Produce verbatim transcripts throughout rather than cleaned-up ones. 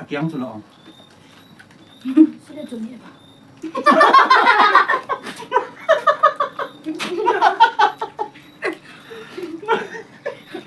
Akiang chu lo. Sila chu ni ba.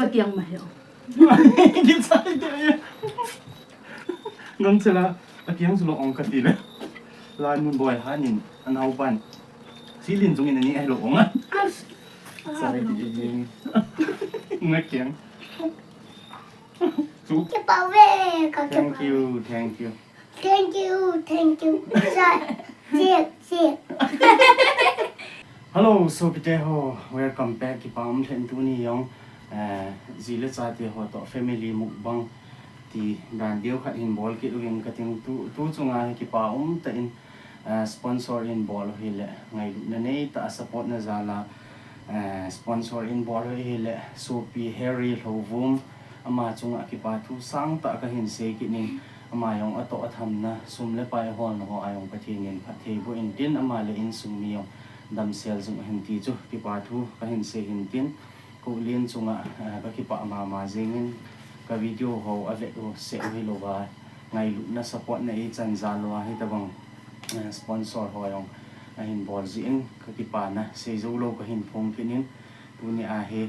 Akiang ma heo. Gam chela, akiang chu lo ong kati le. Lai mun boi hanin, anau pan. Silin jung in ani ai lo ong a. Sai di. Nga kiang. Chu. Kipa ve, ka kipa. Thank you, thank you. Thank you, thank you. Sai. Sit, sit. Hello, sopite ho, welcome back. Kipa um lheh in tuni jong, eh, ji le chate ho toh family mukbang ti dan deu khat hin bol kit uving kating tu, tu chunga hi kipa um tah in, eh, sponsor in bol u hile, ngailutna nei tah a support na jal a, eh, sponsor in bol u hile, sopi Harry Lhouvum, ama chunga kipa thu sang tah kahin sei kit in, ama jong atoh athamna, sum le pai holna ho a jong Pathen in phatthei boh in tin, ama le insung mi jong damsel jing hen ti chu kipa thu kahin sei hin tin, Koulin chunga, eh, ka kipah mama jingin ka video ho avet u seh u hilouva, ngailutna support na eichan jal uva hitabang, eh, sponsor ho jong ahin bol jeh in ka kipana sei jou lou kahin phong kit in, tuni a hi,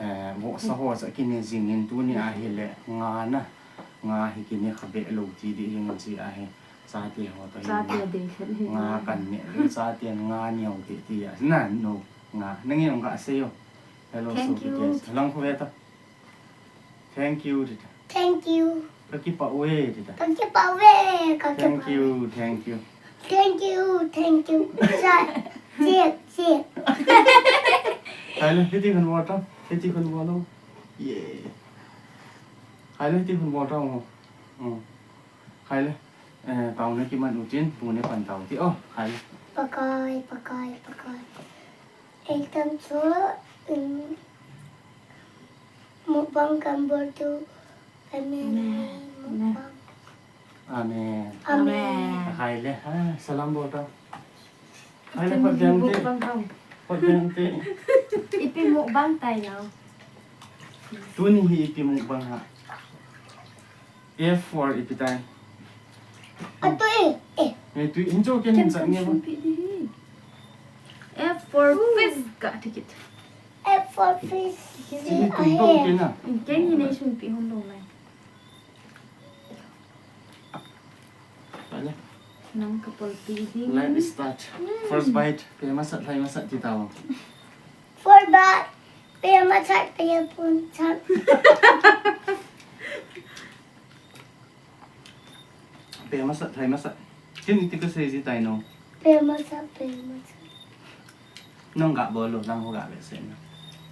eh, vohsa ho cha kine jingin tuni a hile nga na, nga hi kine kha be lou ti ding jing chi a hi chate ho toh hi. Chate dei khat hi. Nga kan ne, chate nga neo ti ti a. Na, no, nga. Nangin ong ka sei o. Hello, thank you. Lang khu ve ta. Thank you, tita. Thank you. Ka kipah uve, tita. Ka kipah uve, ka kipah uve. Thank you, thank you. Thank you, thank you. Sit, sit, sit. Hai le, hiti khun bol ta. Hiti khun bol lo. Yeah. Hai le, hiti khun bol ta mo. Mm. Hai le. Eh, taona kiman u tin, bu ne pan tau ti. Oh, hai le. Pakai, pakai, pakai. Eitan chu, um, mukbang kan bol tu. Amen. Amen. Mukbang. Amen. Amen. Amen. Hai le. Ah, salam bol ta. Hai le, khut beng te. Mukbang tau. Khut beng te. Ipi mukbang tai nau. Tuni hi ipi mukbang ham. F for ipi tai. Atu e, e. Eh, tu hin cho ken hin chat nge ba. F for fish ka ticket. F for fish. Sini tu to ken na. Ken ni nei sunpi hon lou lai. Vale. Nang ka polpi ding. Let's start. Mm. First bite. Pe masat, lhai masat ti tau. First bite. Pe masat, pe pun chat. Pe masat, lhai masat. Ken iti kasei ji tai no. Pe masat, pe masat. Nang ga bol lo, nang ho ga be se na.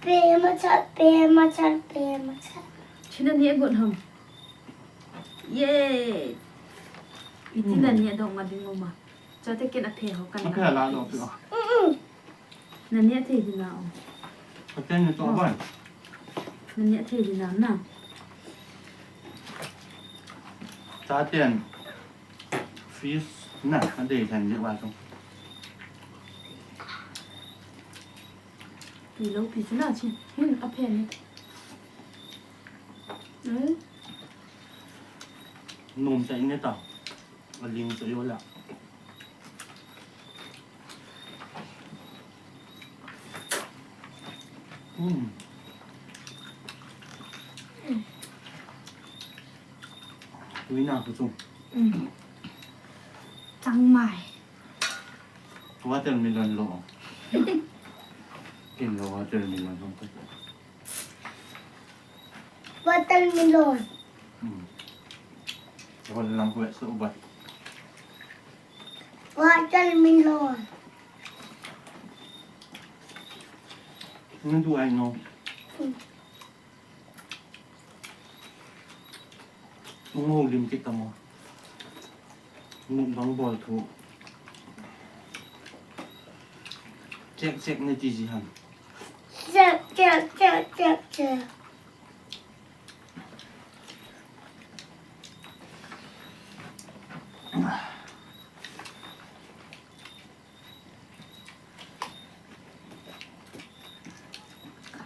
Pe masat, pe masat, pe masat. China ni agot ham. Yay. Iti na ni adong ma ding ma. Chate ken aphe ho kan. Aphe la lo phi o. Mm, mm. Nani athei dina o. Athei ni to ban. Nani athei dina na. Chaten. Fish na, adei than je wa to. Pi lo pi chu na chi. Hin aphe ni. Mm. Nom ta in ta. Aling sa yo la. Hmm. Tui na khu chung. Mm. Chang mai. Watermelon lo. Ken lo watermelon lo. Watermelon. Hmm. Watermelon. Nang tu ai no. Hmm. Ngo lim kit tamo. Mukbang bol thu. Check, check na ti ji ham. Check, check, check, check, check.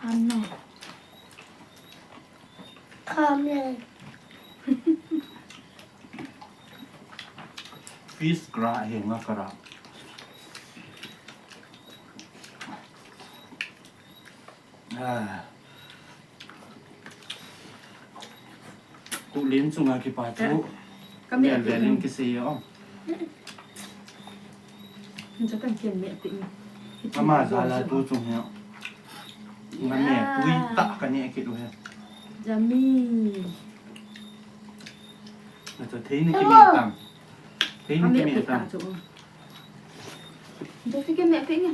Kham ne. Kham ne. Fish gra he nga kara. Ah. Kulen chunga kipa chu. Ka me vel vel in kisei o. Hin cha kan ken me pi. Ama jala tu chung he. Nga me tui ta ka ne ki lu he. Yummy. Acha thei ni ki me tam. Thei ni ki me tam. Cha ki me pi ni.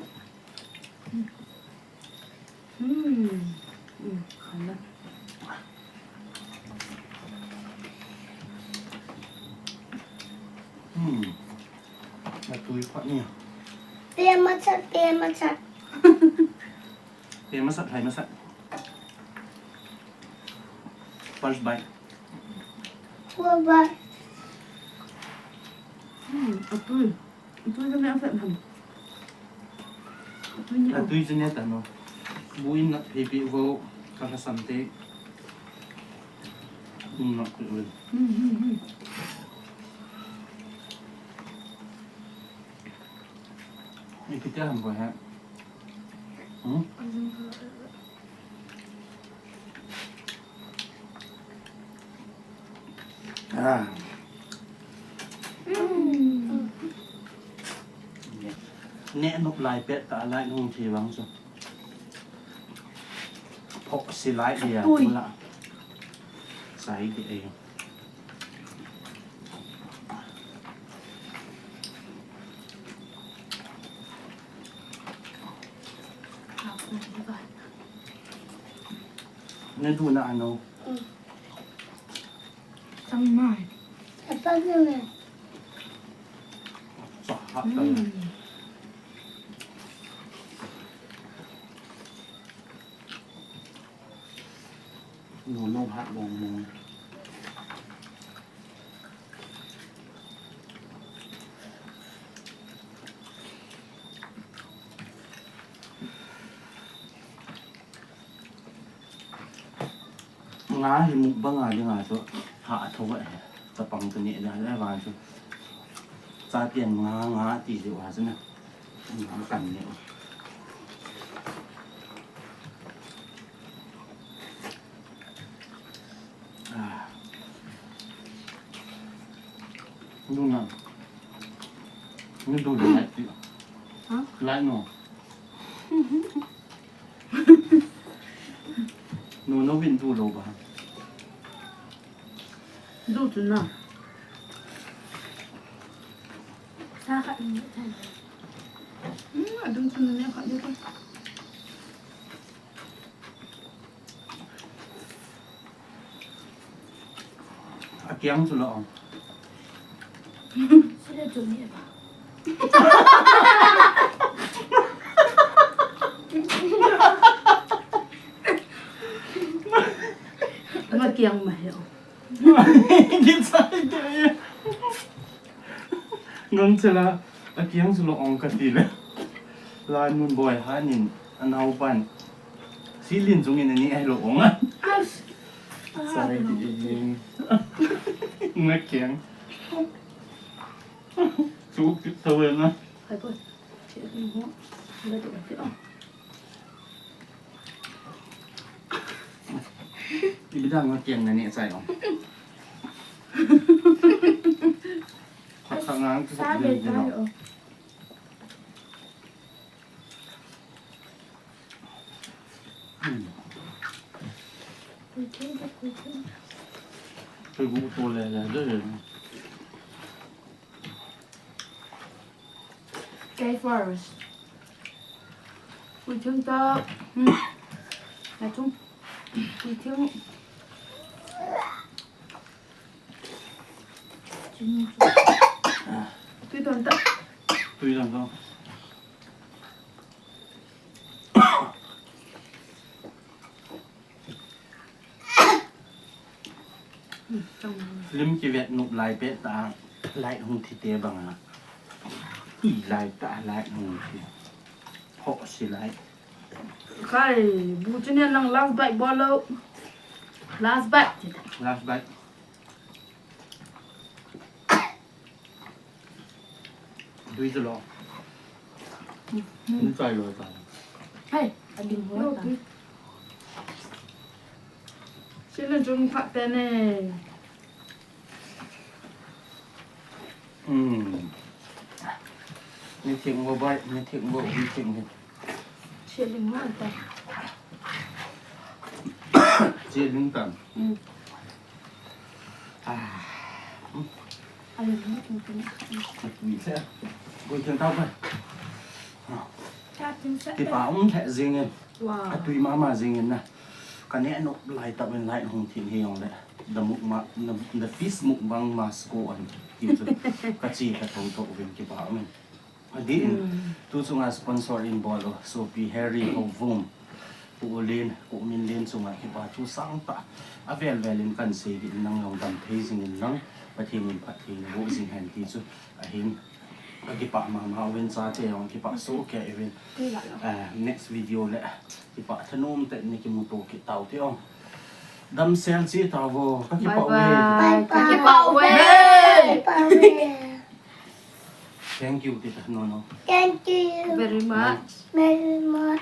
Hmm. Hmm, khala. Hmm. Atui phat ni. Pe masat, pe masat. Pe masat, hai masat. First bite. First bite. Hmm, atui. Atui chu ne a fet ham. Atui ne a. Atui chu ne ta no. Bu in na phi pi vo ka ka sam te. Um na pi vo. Hmm, hmm, hmm. Ipi te ham ko ha. Hmm? Ah. Neh nop lai pet ta lai nung thi vang chu. Phoh si lai dia. Ui. Mula. Sai di ei. Ne du na ano. Chang mai. Apa ni? Sa ha ta. Mm. No, no, hat long long. Nga hi mukbang a dinga chu ha a tho va he. Chapang tu ni da le va chu. Cha tian nga nga ti ji wa chu na. Nga kan ni. Ah. Duna. Ni du lai ti. Ha? Lai no. No, no, vin du lo ba. Du tu na. Sa khat ni. Hmm, a du tu na ne khat ni ko. A kiang chu lo ong. Sila chu ni ba. Nga kiang ma he o. Kichai te. Ngam chela, a kiang chu lo ong ka ti le. Lai mun boi ha nin, a nau pan. Si lin chung in a ni ai lo ong a. As. Chai ti e. Nga kiang. Chu ki tho na. Hai ko. Che ni ho. Nga to ka ti o. Ibi dang nga kiang na ni chai ong. Khat sa ngang ki sa be ta o. Hmm. Kei bu to le le de. Kei forest. Kei thing ta. Hmm. Kei thing. Kei thing. Tui don ta. Tui don ta. Film kivet nop lai pet ta, light hung thi te bang a. Tui lai ta, light hung thi. Ho si light. Kai, bu chu nen lang last bite bol lo. Last bite. Last bite. Tui chu lo. Ni chai lo ta. Hey, a lim ho ta. Sila jung pha te ne. Hmm. Ni thing mo bai, ni thing mo, ni thing ni. Chia ling mo ta. Chia ling ta. Hmm. Ah. Ai, ni thing thing. Ni se. Goi thing tau bai. Ka thing se. Kipa um the jing in. Wow. Atui mama jing in na. Ka ne nop lai tah in light hung thim hi jong le. The mukbang, the, the fish mukbang must go on. Ti chu. Ka chi ka thong tho vin kipa um in. Adih in. Hmm. Tu chunga sponsor in bol u. Sopi Harry Houvum. Pu Ulin, Pu Minlin chunga kipa thu sang tah. Avel vel in kan sei kit in nang jong dam thei jing in lang. Pathen in phatthei boh jing hen ti chu. Ahin. Ka kipa mama uvin chate jong kipa soh kei uvin. Ah, next video le kipa thanom tah in kimuto kit tau te jong. Damsel che tau vo. Ka kipa uve. Bye bye. Ka kipa uve. Bye bye. Thank you, Tita Nono. Thank you very much. Very much.